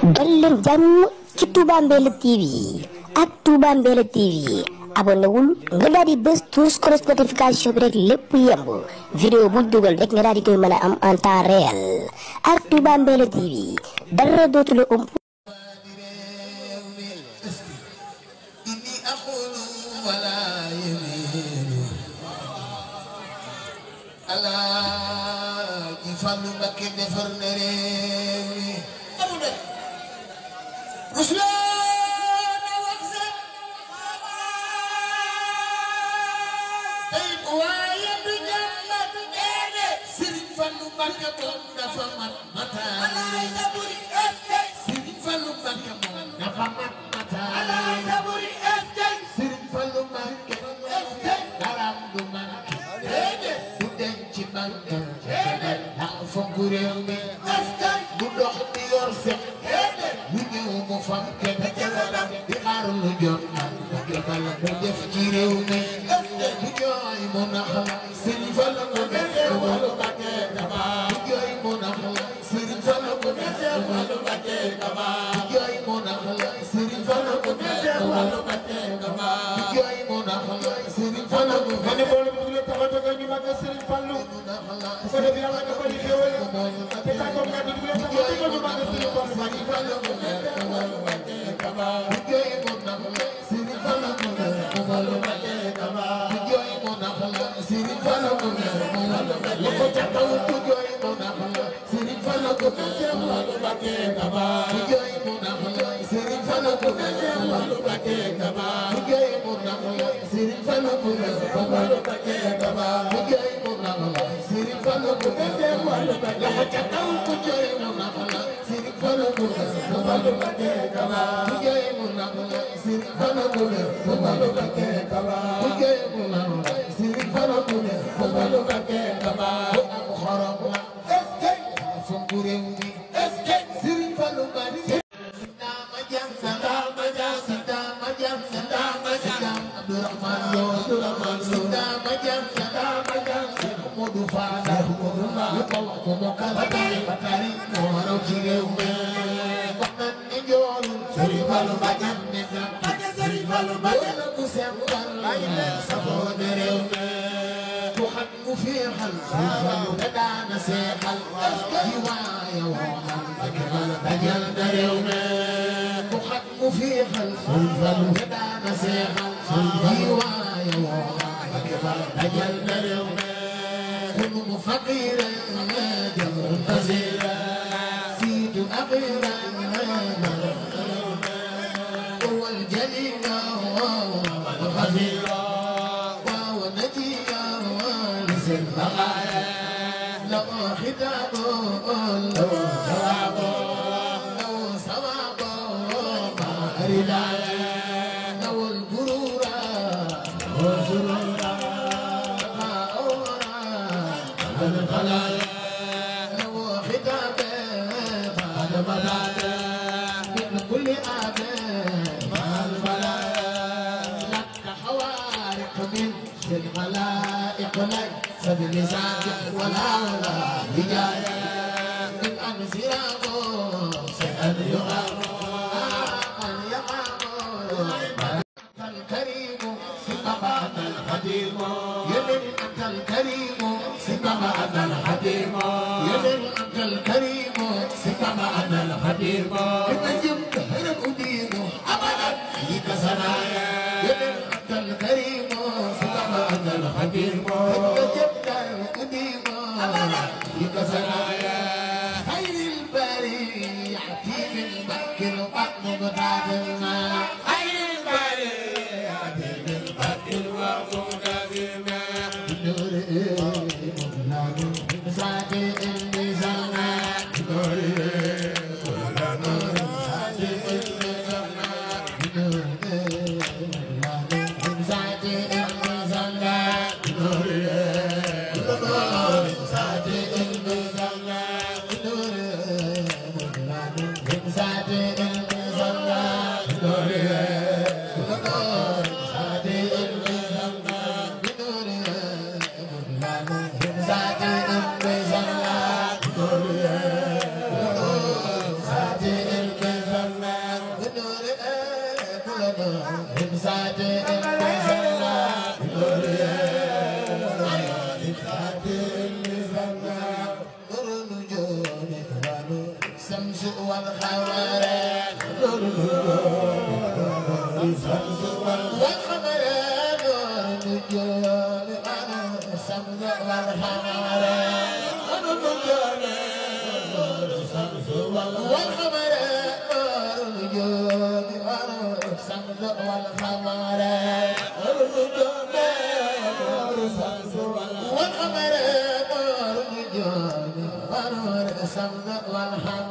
dal leen jàmm ci Touba Mbella TV ak Touba Mbella TV abonné wul nga daal di bës tous notification bi rek lépp yemb vidéo bu dugal rek nga daal di koy mën a am en temps réel ak Touba Mbella TV dara dootu la ëmp. Fallu Mbakke defar na réew mi rusloona waxse tey waaye du jàmbat Sëriñ Fallu Mbakke moom dafa mat mataale Sëriñ Fallu Mbakke moom dafa mat mataale Sëriñ Fallu Mbakke daram du manke du denc banque fonk réew mi bu dox di yor set bu ñëw mu fam kenn di xaar lu jot bala ko def ci réew mi bu jooy mu nax la Sëriñ Fallu ko def Fallu Mbakke Kaba bu jooy mu nax la Sëriñ Fallu ko def Fallu Mbakke Kaba bu jooy mu nax la Sëriñ Fallu ko def Fallu Mbakke Kaba bu jooy mu nax la Sëriñ Fallu ko def ñu mag Sëriñ Fallu ko def yàlla nga ko di xewal te ka ko nga di leen tax ko ñu mag Sëriñ Fallu ko def Fallu Mbakke Kaba bu jooy mu nax la Sëriñ Fallu ko def Fallu Mbakke Kaba bu jooy mu nax la Sëriñ Fallu ko def lu ko ca taw bu jooy mu nax la Sëriñ Fallu ko def Fallu Mbakke Kaba bu jooy mu nax la Sëriñ Fallu ko def Fallu Mbakke Kaba bu jooy mu nax la Sëriñ Fallu ko def Fallu Mbakke Kaba bu jooy mu nax la Sëriñ Fallu ko def Fallu Mbakke Kaba ca taw bu jooy mu nax la Sëriñ Fallu ko def Fallu Mbakke Kaba bu jooy mu nax la Sëriñ Fallu ko def Fallu Mbakke Kaba bu jooy mu nax la Sëriñ Fallu ko def Fallu Mbakke Kaba bu am xorom la fonk réew mi Sëriñ Fallu Mbakke dama jam dama jam dama jam dama jam Abdourahmane Lo Abdourahmane Lo dama jam Modou Fada Modou Fada ko ko mokal batari mo raw ci réew mi wax nañ ni jool Sëriñ Fallu Mbakke ne Sëriñ Fallu Mbakke ku sembal safo de réew mi ku xam mu féexal Sëriñ Fallu da daana seexal yi waaye waxal dajal na réew mi ku xam mu féexal Sëriñ Fallu da daana seexal yi waaye waxal dajal na réew mi كن فقيرا جبر فزيرا سيد أخيرا هو الجليل والخفيرا وهو نجيا ولسن بقايا له ختام له ثواب له ثواب ما ردايا له الغرور والسرور الخلايا له ختامه بعد بلايا من كل آدم مع البلايا لك خوارق من الخلائق ليس بلسان ولا هجايا من أنزرامه سأل يقام أن يقام الكريم سبحان القديم يمن أنت الكريم سكما أنا الحديم يمن أنت الكريم سكما أنا الحديم إن جبت هرب أديم أبدا فيك سنايا يمن أنت الكريم سكما أنا الحديم إن جبت هرب أديم أبدا فيك سنايا خير البري يحكي من بكر وقت متعدما خير البري يحكي من بكر وقت متعدما Sati والحمد